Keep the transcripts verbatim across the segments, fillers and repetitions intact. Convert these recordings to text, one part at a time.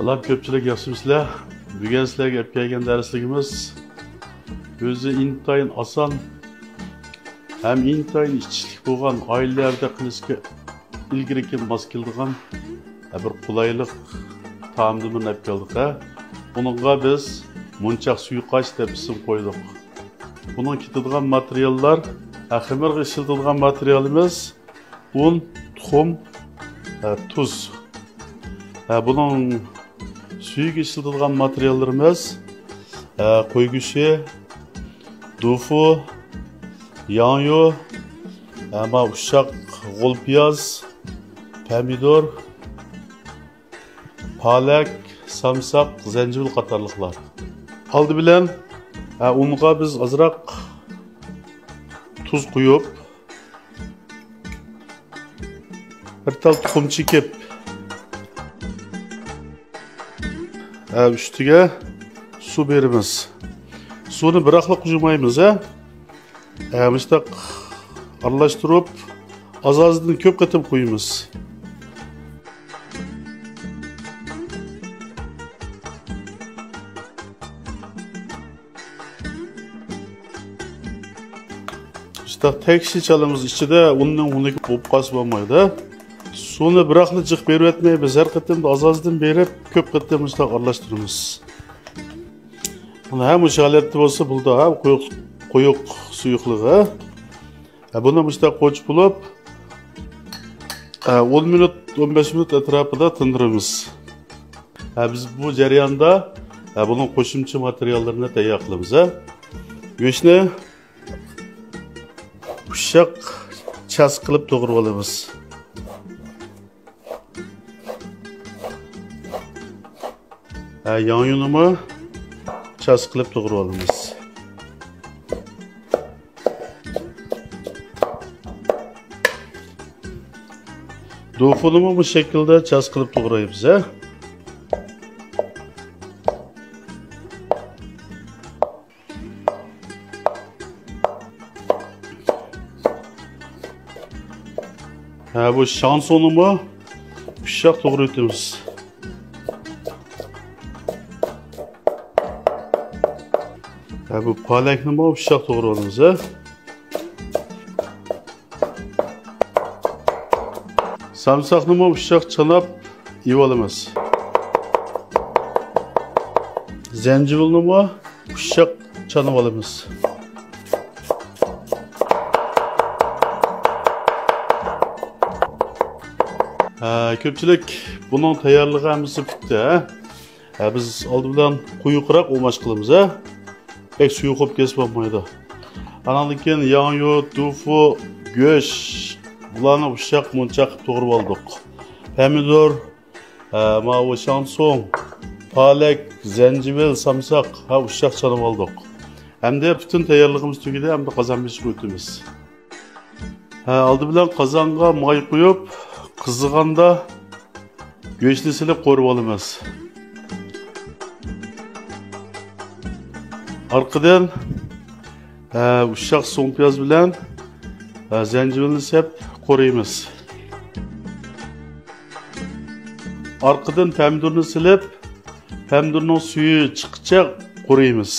سالام كۆپچىلىك، ياخشىمۇسىلەر؟ بۈگۈن سىلەرگە ئەپ كەلگەن دەرسلىكىمىز ئۆزى ئىنتايىن ئاسان ھەم ئىنتايىن ئىچىشلىك بولغان، ئائىلىلەردە قىلىشقا ئىلگىرىكى ماس كېلىدىغان بىر قولايلىق تائامدىن بىرنى ئەپ كەلدۇق ھە. بۇنىڭغا بىز مونچاق سۇيۇقئاش دەپ ئىسىم قويدۇق. بۇنىڭ كېتىدىغان ماتېرىياللار، ھە، خېمىرغا ئىشلىتىدىغان ماتېرىيالىمىز ئۇن، تۇخۇم، ھە، تۇز. ھە، بۇنىڭ سۈيىگە ئىشلىتىدىغان ماتېرىياللىرىمىز، ھە، قوي گۆشى، دۇفۇ، ياڭيۇ، ھە، ما ئۇششاق غول پىياز، پەمىدۇر، پالەك، سامساق، زەنجىۋىل قاتارلىقلار. ئالدى بىلەن، ھە، ئۇنغا بىز ئازراق تۇز قۇيۇپ، بىر تال تۇخۇم چېكىپ، ھە، ئۈستىگە سۇ بېرىمىز. سۇنى بىراقلا قۇيمايمىز، ھە. ھە، مۇشتاق ئارىلاشتۇرۇپ، ئاز-ئازدىن كۆپ قېتىم قۇيىمىز. مۇشتاق تەكشى چالىمىز، ئىچىدە ئۇننىڭ ئۇنى بولۇپ قالسا بولمايدۇ. سۇنى بىراقلا جىق بېرىۋەتمەيمىز، ھەر قېتىمدا ئاز-ئازدىن بېرىپ، كۆپ قېتىم مۇشتاق ئارىلاشتۇرىمىز. مانا، ھە، مۇشۇ ھالەتتە بولسا بولىدۇ، ھە، قويۇق، قويۇق سۇيۇقلۇقى. ھە، بۇنى مۇشتاق قوچۇپ بولۇپ، ھە، ئون مىنۇت، ئون بەش مىنۇت ئەتراپىدا تىندۇرىمىز. ھە، بىز بۇ جەرياندا، ھە، بۇنىڭ قوشۇمچە ماتېرىياللىرىنى تەييار قىلىمىز، ھە. گۆشنى ئۇششاق چاس قىلىپ توغرىۋالىمىز. ھە، ياڭيۇنىمۇ چاس قىلىپ توغرىۋالىمىز. دۇفۇنىمۇ بۇ شەكىلدە چاس قىلىپ توغرايمىز، ھە. ھە، بۇ شانسونىمۇ ئۇششاق توغراۋېتىمىز. ھە، بۇ پالەكنىمۇ ئۇششاق توغراۋالىمىز، ھە. سامساقنىمۇ ئۇششاق چاناپ يېۋالىمىز. زەنجىۋىلنىمۇ ئۇششاق چانىۋالىمىز. ھە، كۆپچىلىك، بۇنىڭ تەييارلىقى ھەممىسى پۈتتى، ھە؟ ھە، بىز ئالدى بىلەن قويۇقراق ئۇماچ قىلىمىز، ھە؟ بەك سۇيۇق بولۇپ كەتسە بولمايدۇ. ئاناندىن كېيىن ياڭيۇ، دۇفۇ، گۆش، بۇلارنى ئۇششاق مۇنچاق قىلىپ توغرىۋالدۇق. پەمىدۇر، ھە، ماۋۇ شاڭسۇڭ، پالەك، زەنجىۋىل، سامساق، ھە، ئۇششاق چانىۋالدۇق. ئەمدى پۈتۈن تەييارلىقىمىز تۈگىدى، ئەمدى قازان بېشىغا ئۆتىمىز. ھە، ئالدى بىلەن قازانغا ماي قۇيۇپ، قىزىغاندا گۆشنى سېلىپ قورۇۋالىمىز. ئارقىدىن، ھە، ئۇششاق سوڭ پىياز بىلەن، ھە، زەنجىۋىلنى سېپ قورۇيمىز. ئارقىدىن پەمىدۇرنى سېلىپ، پەمىدۇرنىڭ سۈيى چىققىچە قورۇيمىز.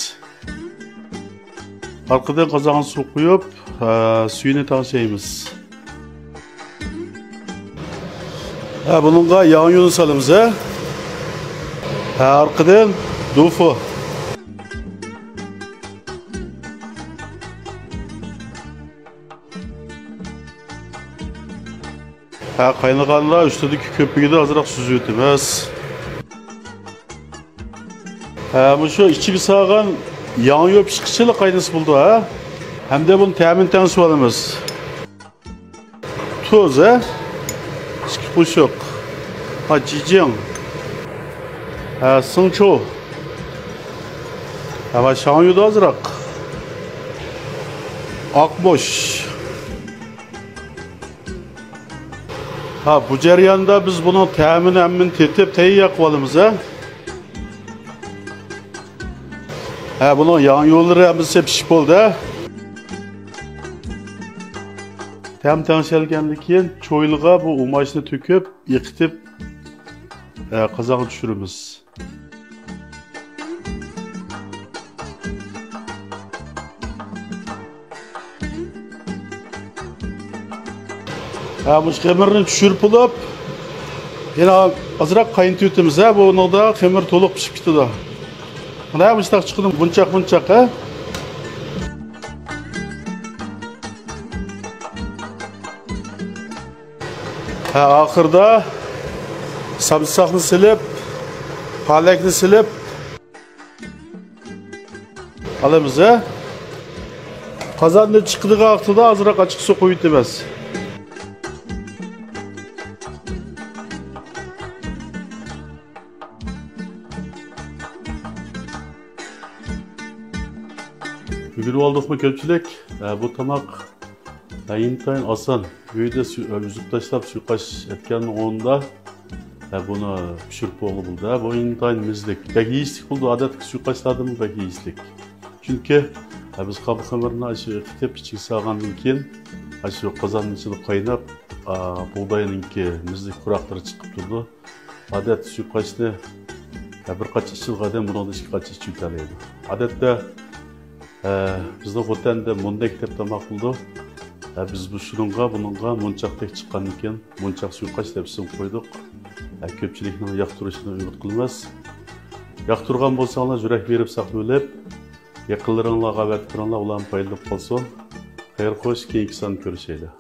ئارقىدىن قازانغا سۇ قۇيۇپ، ھە، سۈيىنى تەڭشەيمىز. ھە، بۇنىڭغا ياڭيۇنى سالىمىز، ھە. ھە، ئارقىدىن دۇفۇ. ھە، قاينىغاندا ئۈستىدىكى كۆپۈكىنى ئازراق سۈزۈۋېتىمىز. ھە، مۇشۇ ئىچىگە سالغان ياڭيۇ پىشقىچىلا قاينىسا بولىدۇ، ھە؟ ھەمدە بۇنى تەمىنى تەڭشىۋالىمىز. تۇز، ھە؟ ئىككى قوشۇق. ھە، جىجىڭ. ھە، سىڭچۇ. ھە، ۋە شاڭيۇدا ئازراق. ئاقمۇچ. ھە، بۇ جەرياندا بىز بۇنىڭ تەمىنى ھەممىنى تېتىپ تەييار قىلىۋالىمىز، ھە. ھە، بۇنىڭ ياڭيۇلىرى ھەممىسى پىشىپ بولدى، ھە. تەم تەڭشەلگەندىن كېيىن چويلىغا بۇ ئۇماچنى تۆكۈپ، ئېقىتىپ، ئە، قازانغا چۈشۈرىمىز. ھە، مۇشۇ خېمىرنى چۈشۈرۈپ بولۇپ، يەنە ئازراق قاينىتىۋېتىمىز، ھە، بۇنىڭدا خېمىر تولۇق پىشىپ كېتىدۇ. مانا مۇشۇنداق چىقىدۇ، بۇنچاق، بۇنچاق، ھە. ھە، ئاخىرىدا سامساقنى سېلىپ، پالەكنى سېلىپ، ئالىمىز، ھە؟ قازاندىن چىقىدىغان ۋاقتىدا ئازراق ئاچچىق سۇ قۇيۇۋېتىمىز. ئۆگىنىۋالدۇقمۇ كۆپچىلىك؟ ھە، بۇ تاماق ھە، ئىنتايىن ئاسان. ئۆيدە سۈ-، ئۈزۈپ تاشلاپ سۇيقاش ئەتكەننىڭ ئورنىدا، ھە، بۇنى پىشۇرۇپ بولغىلى بولىدۇ. ھە، بۇ ئىنتايىن مەززىلىك. بەك يېيىشلىك بولىدۇ. ئادەتتىكى سۇيقاشلاردىنمۇ بەك يېيىشلىك. چۈنكى، ھە، بىز قاپا خېمىرنى ئاشۇ قېتىپ ئىچىگە سالغاندىن كېيىن، ئاشۇ قازاننىڭ ئىچىدە قايناپ، ئا، بۇغداينىڭكى مەززىلىك پۇراقلىرى چىقىپ تۇرىدۇ. ئادەتتە سۇيقاشنى، ھە، بىر قاچا ئىچىدىغان ئادەم بۇنىڭدىن ئىككى قاچا ئىچىۋېتەلەيدۇ. ئادەتتە، ھە، بىزنىڭ خوتەندە مۇندەك دەپ تاماق بولىدۇ. ھە، بىز بۇ شۇنىڭغا، بۇنىڭغا مونچاقتەك چىققاندىكىن، مونچاق سۇيقاش دەپ ئىسىم قويدۇق. ھە، كۆپچىلىكنىڭ ياقتۇرۇشىنى ئۈمىد قىلىمىز. ياقتۇرغان بولساڭلار، يۈرەك بېرىپ ساقلىۋېلىپ، يېقىنلىرىڭلارغا ئەۋەتىپ بېرىڭلار، ئۇلارمۇ پايدىلىق بولسۇن. خەير خوش، كېيىنكى ساندا كۆرۈشەيلى.